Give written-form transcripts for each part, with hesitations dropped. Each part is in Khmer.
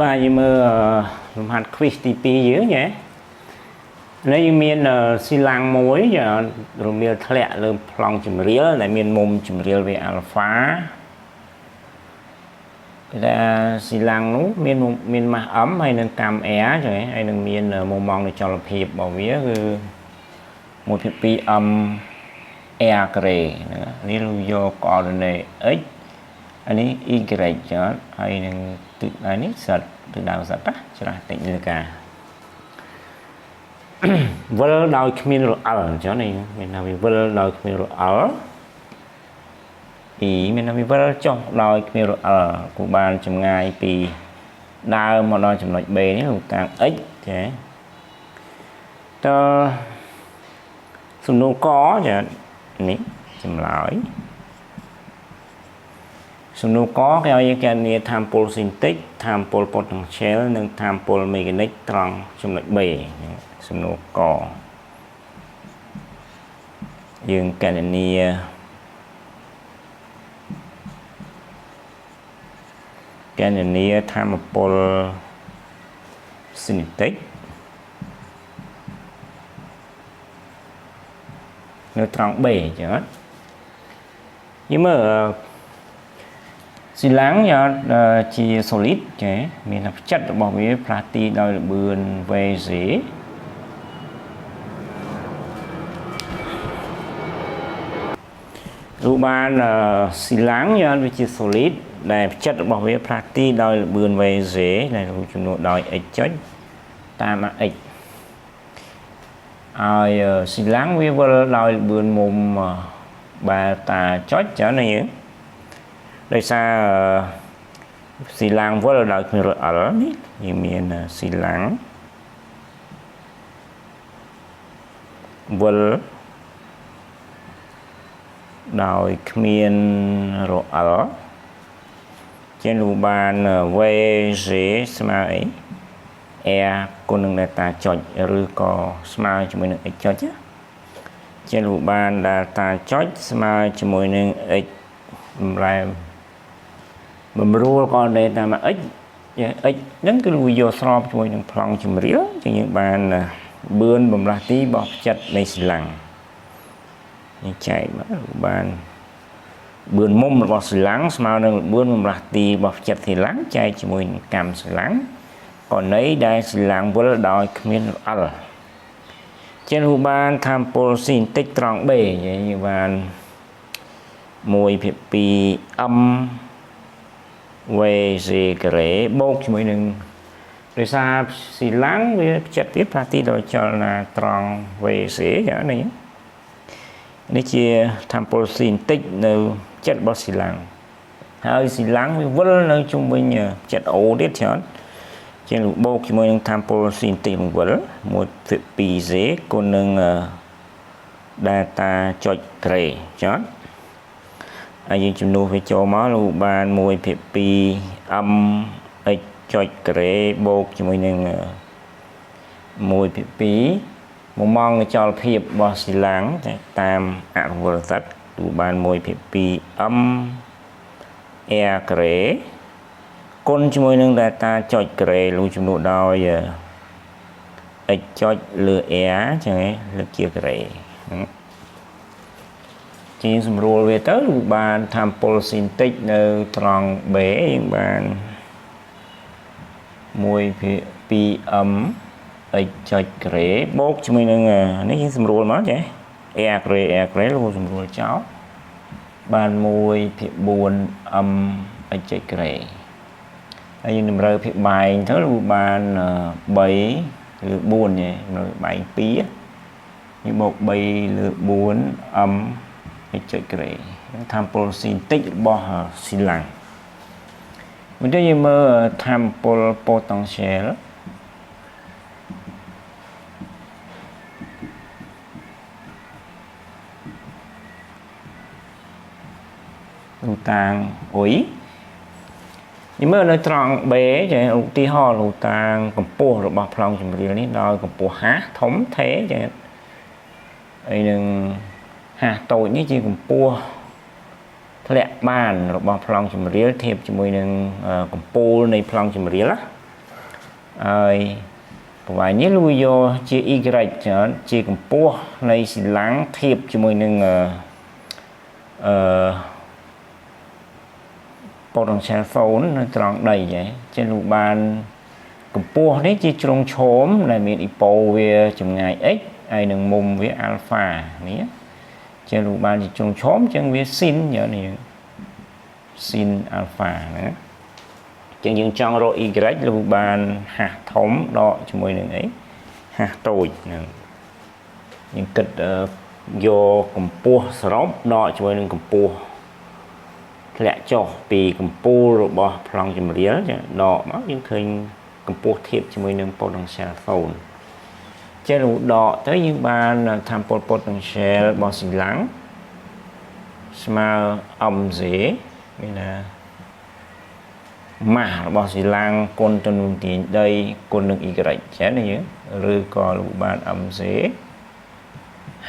បាទយើងមើលលំហាត់ quiz ទី2យើងញ៉េនេះយើងមានស៊ីឡាំងមួយរមៀលធ្លាក់លើប្លង់ជំរាលដែលមានមុំជំរាលវាអាល់ហ្វាគេថាស៊ីឡាំងនោះមានមានម៉ាស់ m ហើយនឹងកាំ r ចឹងហើយនឹងមានមុំម៉ង់នៃចលភាពរបស់វាគឺ1/2 m r ការ៉េនេះយក coordinate x អានេះ y ចឹងហើយនឹងទិសដៅនេះ z ទិសដៅ z ណាច្រាស់តិចលើការវិលដោយគ្មានរអិលអញ្ចឹងនេះមានថាវាវិលដោយគ្មានរអិល e មានថាវាវិលចុះដោយគ្មានរអិលគូបានចម្ងាយពីដើមមកដល់ចំណុច B នេះលោកតាំង x ចាតើសំណួរកចានេះចម្លើយសំណួរកគេឲ្យយើងគណនាថាមពលស៊ីនតិចថាមពល potential និងថាមពលមេកានិកត្រង់ចំណុច B សំណួរកយើងគណនាគណនាថាមពលស៊ីនតិចនៅត្រង់ B ចឹងយើងមើលស៊ីឡាំងជា solid ចាមានផ្ចិតរបស់វាផ្លាស់ទីដោយល្បឿន VC រូបបានស៊ីឡាំងវាជា solid ដែលផ្ចិតរបស់វាផ្លាស់ទីដោយល្បឿន VC ដែលរូបចំនួនដោយ x ចុចតាម x ហើយស៊ីឡាំងវាវិលដោយល្បឿនមុំបែតាចុចចឹងណាយើងដោយសារស៊ីឡាំងវិលដោយគ្មានរអិលនេះយើងមានស៊ីឡាំងវិលដោយគ្មានរអិលជាលោកបាន VG ស្មើអី R គុណនឹង delta ចុចឬក៏ស្មើជាមួយនឹង x ចុចជាលោកបាន delta ចុចស្មើជាមួយនឹង x បំរែបំរួលក៏ delta មក x x ហ្នឹងគឺវាយកស្របជាមួយនឹងប្លង់ជំរាលចឹងយើងបានបឿនបំលាស់ទីរបស់ផ្ចិតនៃស៊ីឡាំងនេះចែកមកបានបឿនមុំរបស់ស៊ីឡាំងស្មើនឹងបឿនបំលាស់ទីរបស់ផ្ចិតស៊ីឡាំងចែកជាមួយនឹងកាំស៊ីឡាំងករណីដែលស៊ីឡាំងវិលដោយគ្មានរអិលជារូបបានថាមពលស៊ីនតិចត្រង់ B យើងបាន1/2 m VC ការ៉េបូកជាមួយនឹងដោយសារស៊ីឡាំងវាផ្ចិតទៀតផ្លាស់ទីដោយចលនាត្រង់ VC ចានេះនេះជាថាមពលស៊ីនតិចនៅចិត្តរបស់ស៊ីឡាំងហើយស៊ីឡាំងវាវិលនៅជុំវិញចិត្ត O ទៀតច្រើនជាងបូកជាមួយនឹងថាមពលស៊ីនតិចវិល1/2 Z គុណនឹង delta ចុចក្រេចាហើយយើងជំនួសវាចូលមកលោកបាន1/2 m x ចុចក្រេបូកជាមួយនឹង1/2មុំម៉ង់ចលភាពរបស់ស៊ីឡាំងតាមអនុវត្តទូបាន1/2 m r ការ៉េគុណជាមួយនឹង delta ចុចការ៉េលុះចំនួនដោយ x ចុចលើ r ចឹងលើកជាការ៉េជាសម្រួលវាទៅលោកបានថាមពលស៊ីនតិចនៅត្រង់ B យើងបាន1/2 m x ចុចការ៉េបូកជាមួយនឹងនេះយើងសម្រួលមកចេះ r ការ៉េ r ការ៉េលោកសម្រួលចោលបាន1/4 m x ចុចការ៉េហើយយើងតម្រូវភាគបែងទៅលោកបាន3លើ4ទេតម្រូវបែង2យើងបូក3លើ4 m x ចុចការ៉េថាមពលស៊ីនតិចរបស់ស៊ីឡាំងមួយទៀតយើងមើលថាមពល potential រូតាងអុយយើងមើលនៅត្រង់ B ចាឧទាហរណ៍រូតាងកម្ពស់របស់ប្លង់ជំរាលនេះដោយកម្ពស់ហាធំថេចាហើយនឹងហាតូចនេះជាកម្ពស់ធ្លាក់បានរបស់ប្លង់ជំរាលធៀបជាមួយនឹងកម្ពូលនៃប្លង់ជំរាលណា ហើយប្រវែងនេះលួយកជា y ច្រើនជាកម្ពស់នៃស៊ីឡាំងធៀបជាមួយនឹងអឺ potential 0នៅត្រង់ដីហ៎ចឹងលោកបានកម្ពស់នេះជាជ្រុងឈមដែលមានអ៊ីប៉ូវាចម្ងាយ x ហើយនឹងមុំវា alpha នេះចឹងលោកបានជាជ្រុងឈមចឹងវា sin យ៉ាងនេះ sin alpha ណាចឹងយើងចង់រក y លោកបាន h ធំដកជាមួយនឹងអី h តូចហ្នឹងយើងគិតយកកម្ពស់សរុបដកជាមួយនឹងកម្ពស់ធ្លាក់ចុះពីកម្ពូលរបស់ប្លង់ចម្រៀលចាដកមកយើងឃើញកម្ពស់ធៀបជាមួយនឹង potential 0ចេះរូដកទៅយើងបានថាមពល potential របស់ស៊ីឡាំងស្មើ mg មានថាម៉ាស់របស់ស៊ីឡាំងគុណទៅនឹងទាញដីគុណនឹង y ចេះណាយើងឬក៏លោកបាន mg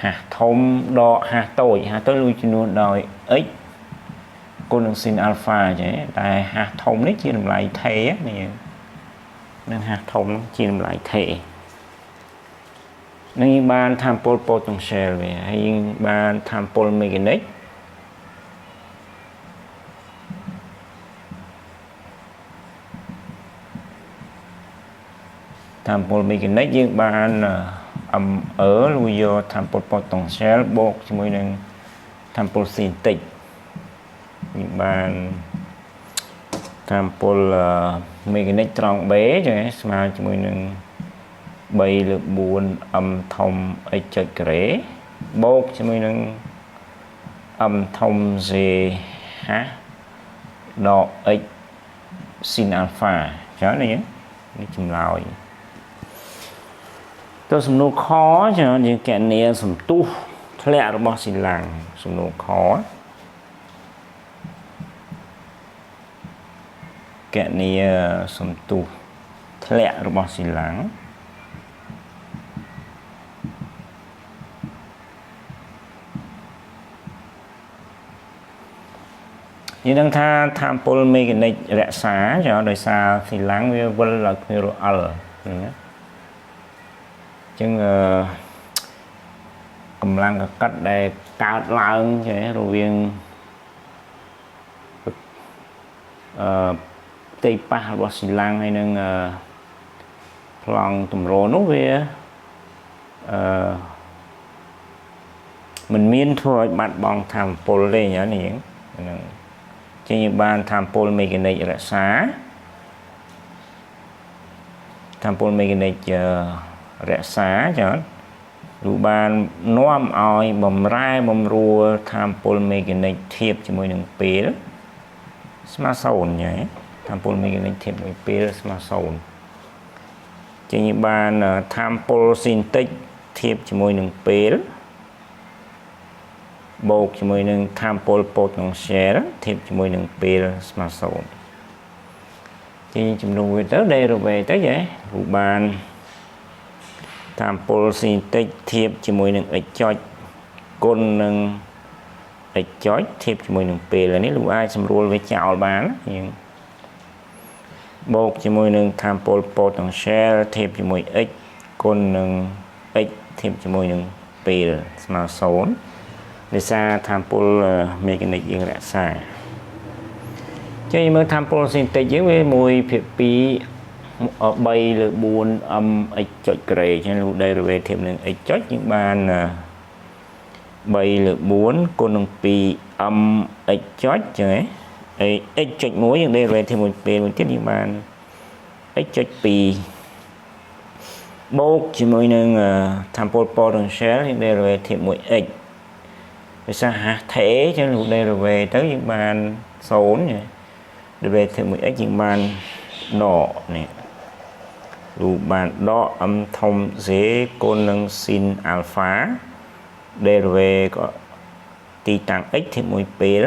h ធំដក h តូច h តូចលុយចំនួនដោយ x គុណនឹង sin alpha ចេះតែ h ធំនេះជាតម្លៃថេនេះនឹង h ធំជាតម្លៃថេនឹងយើងបានថាមពល potential វាហើយយើងបានថាមពល mechanic ថាមពល mechanic យើងបាន ME លួយយកថាមពល potential បូកជាមួយនឹងថាមពល cinetic យើងបានថាមពល mechanic ត្រង់ B ចឹងស្មើជាមួយនឹង3លើ4 m ធំ x ចុចការ៉េបូកជាមួយនឹង m ធំ z h ដក x sin alpha ចឹងនេះនេះចម្លើយទៅសំណួរខចឹងយើងកណនាសន្ទុះធ្លាក់របស់ស៊ីឡាំងសំណួរខកណនាសន្ទុះធ្លាក់របស់ស៊ីឡាំងយើងដឹងថាថាមពលមេកានិករក្សាចាដោយសារស៊ីឡាំងវាវិលឲ្យគ្មានរអិលណាចឹងអឺកម្លាំងកកាត់ដែលកើតឡើងចេះរវាងអឺផ្ទៃប៉ះរបស់ស៊ីឡាំងហើយនឹងអឺប្លង់ទម្រនោះវាអឺមិនមានធ្វើឲ្យបាត់បង់ធម៌ពលទេនេះហ្នឹងចឹងយើងបានធម៌ពលមេកានិករក្សាធម៌ពលមេកានិករក្សាចឹងឬបាននាំឲ្យបំរែបំរួលធម៌ពលមេកានិកធៀបជាមួយនឹងពេលស្មើ0ញ៉ែធម៌ពលមេកានិកធៀបមួយពេលស្មើ0ចឹងយើងបានធម៌ពលស៊ីនតិចធៀបជាមួយនឹងពេលបូកជាមួយនឹងធម៌ពល potential ធៀបជាមួយនឹងពេលស្មើ0ជាចំនួនវាទៅ derivative ទៅយេរូបានធម៌ពលស៊ីនតិចធៀបជាមួយនឹង x ចុចគុណនឹង x ចុចធៀបជាមួយនឹងពេលនេះលោកអាចសម្រួលវាចោលបានយើងបូកជាមួយនឹងធម៌ពល potential ធៀបជាមួយ x គុណនឹង x ធៀបជាមួយនឹងពេលស្មើ0ដោយសារធម៌ពលមេកានិកយើងរក្សាចេញមើលធម៌ពលស៊ីនតិចយើងវា1ភាគ2 3លើ4 m x ចុចការ៉េចឹងលោក derivative នឹង x ចុចយើងបាន3លើ4គុណនឹង2 m x ចុចចឹងហ៎ x ចុច1យើង derivative មួយពេលមួយទៀតយើងបាន x ចុច2បូកជាមួយនឹងធម៌ពល potential យើង derivative មួយ x ដោយសារ h ថេចឹងលោក derivative ទៅយើងបាន0 derivative មួយ x យើងបានដកនេះរូបបានដក m ធំ z គុណនឹង sin alpha derivative ក៏ទីតាំង x ធៀបមួយពេល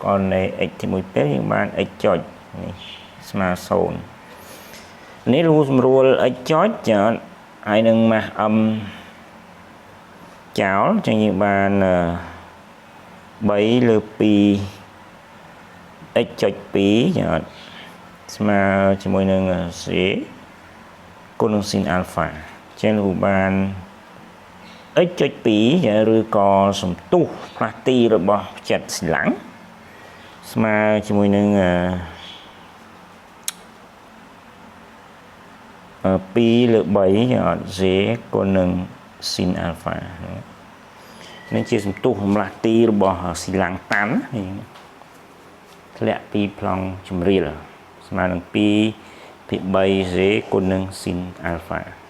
ក៏នៃ x ធៀបមួយពេលយើងបាន x ចុចនេះស្មើ0នេះរូសម្រួល x ចុចចាហើយនឹងម៉ាស់ m ចោលចឹងយើងបាន3លើ2 x ចុច2ចាអត់ស្មើជាមួយនឹង c គុណនឹង sin alpha ចឹងលោកបាន x ចុច2ឬក៏សន្ទុះផ្លាស់ទីរបស់ផ្ចិតស៊ីឡាំងស្មើជាមួយនឹង2លើ3អត់ z គុណនឹង sin alpha នេះជាសន្ទុះរំលាស់ទីរបស់ស៊ីឡាំងតាន់ធ្លាក់ពីប្លង់ជំរាលស្មើនឹង2ភាគ3 z គុណនឹង sin alpha។